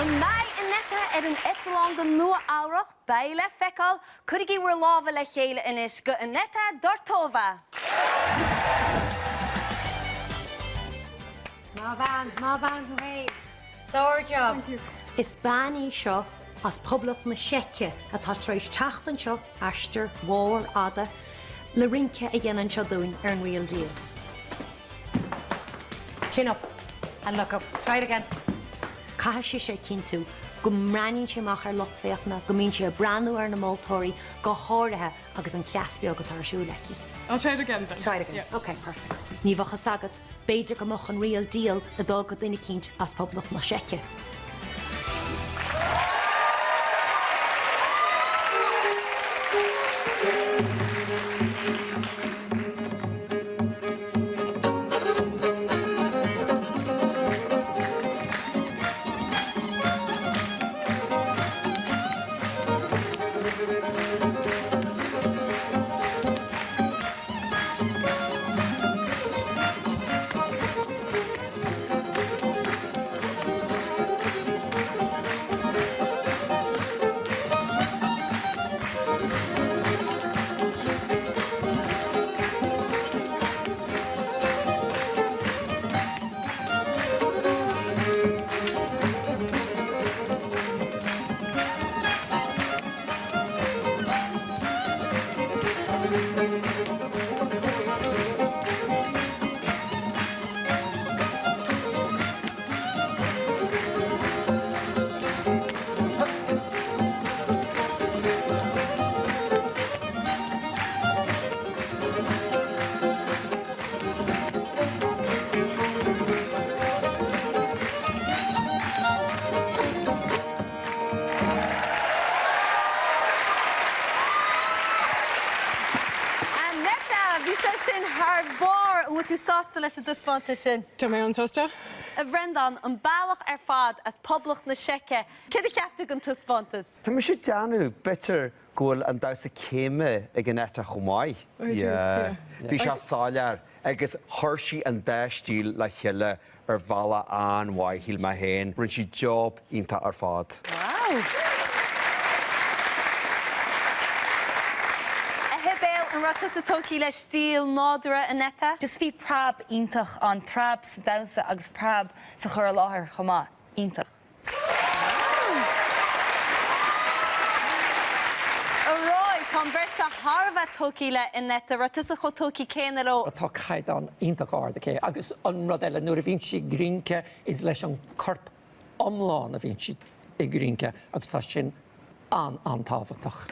An mbeidh Aneta ar an eitleán go Nua Eabhrach? Beidh le feiceáil. Cuirigí bhur lámha le chéile anois go Aneta Dortova! Maith bhean, maith bhean thú fhéin. Sár-job. Is bean í seo as Poblacht na Seice atá tar éis teacht anseo aistear mhór fhada le rince a dhéanamh anseo dúinn ar an Real Deal. Chin up and look up. Try it again. Caithfidh sise a chinntiú go mbreathnaíonn sí amach ar lucht féachana, go mbíonn sí ag breathnú ar na moltóirí, go háirithe agus an cleas beag atá ar siúl aici. I'll try it again then. Try it again. Yeah. Ok, perfect. Ní bheadh fhios agat, b'fhéidir go mbeadh an Real Deal ag dul go duine eicínt as Poblacht na Seice. Aneta! Bhí sé sin thar barr! An bhfuil tú sásta leis an dtaispeántas sin? Tá mé an-sásta. A Bhreandáin, an bealach ar fad as Poblacht na Seice, céard a cheap tú den taispeántas? Tá mise ag déanamh, b'fhéidir go bhfuil an damhsa céime ag Aneta chomh maith. Yeah. Bhí sé soiléir agus chuir sí an dá stíl le chéile ar bhealach an-mhaith, shíl mé féin. Rinne sí job iontach ar fad. Wow! A Shibéal, an raibh tusa tógtha le stíl nádúrtha Aneta? Just bhí preab iontach ann, preab sa damhsa agus preab sa chur i láthair chomh maith. Iontach. A Roy, tá an bheirt seo thar a bheith tógtha le Aneta. Raibh tusa chomh tógtha céanna leo? Tá caighdeán iontach ard aici agus an rud eile, nuair a bhíonn sí ag rince is leis an corp iomlán a bhíonn sí ag rince agus tá sin an-an-tábhachtach.